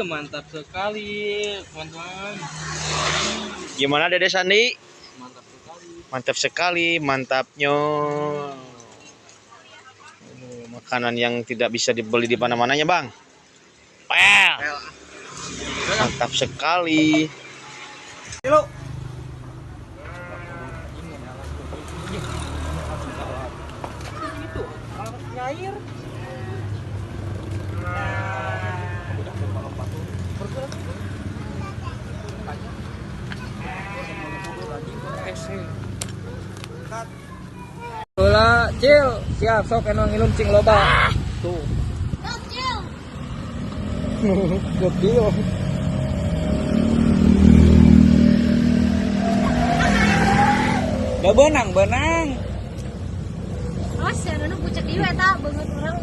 Mantap sekali, teman-teman. Gimana Dede Sandi? Mantap sekali. Mantap sekali, mantapnya. Makanan yang tidak bisa dibeli di mana-mananya, Bang. Well. Mantap sekali. Halo. Nyair. Bola, Cil, siap sok anu nginum cing loba. Tuh. Cil. Gokil. Da benang, benang. Awas ya, anu pucet ieu eta beungeut urang.